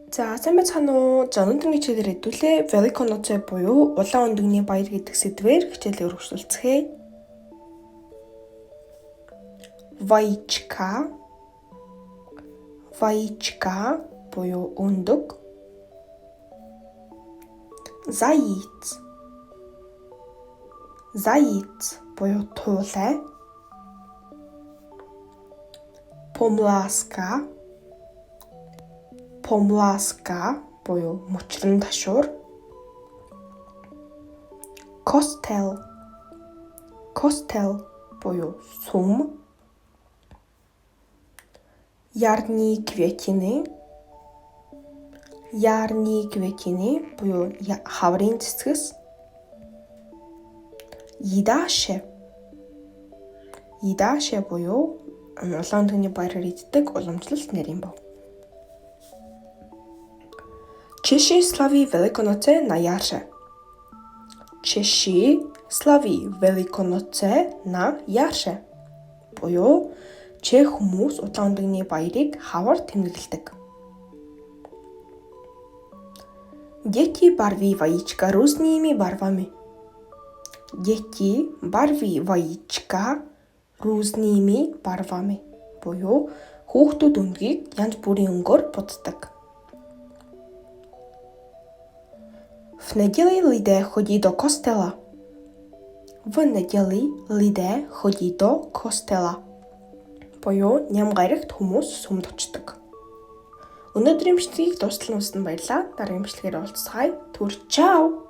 За, сайн байцгаана уу? За, өнөөдрийн хичээлээр хэдүүлээ Великоноцэ буюу улаан өндөгний баяр гэдэг сэдвээр хичээлээ өргөжлүүлцгээе. Vajíčka, vajíčka буюу өндөг. Zajíc, zajíc буюу туулай. Pomláska, pomláska буюу мөчрөн ташуур. Kostel, kostel буюу сүм. Jarní květiny, jarní květiny буюу хаврын цэцгэс. Jídáše, jídáše буюу улаан өндөгний баяраар иддэг уламжлалт нарийн бов. Češi slaví Velikonoce na jaře. Češi slaví Velikonoce на jaře буюу Чех хүмүүс улаан өндөгний баярыг хавар тэмдэглэдэг. Děti barví vajíčka různými barvami. Děti barví vajíčka různými barvami буюу хүүхдүүд өндгийг янз бүрийн өнгөөр буддаг. V neděli lidé chodí do kostela. В neděli lidé chodí do kostela буюу ням гарагт хүмүүс сүмд очдог. Өнөөдрийн бичлэгийг дуустал нь үзсэнд баярлалаа. Дараагийн бичлэгээр уулзцгаая. Түр чао.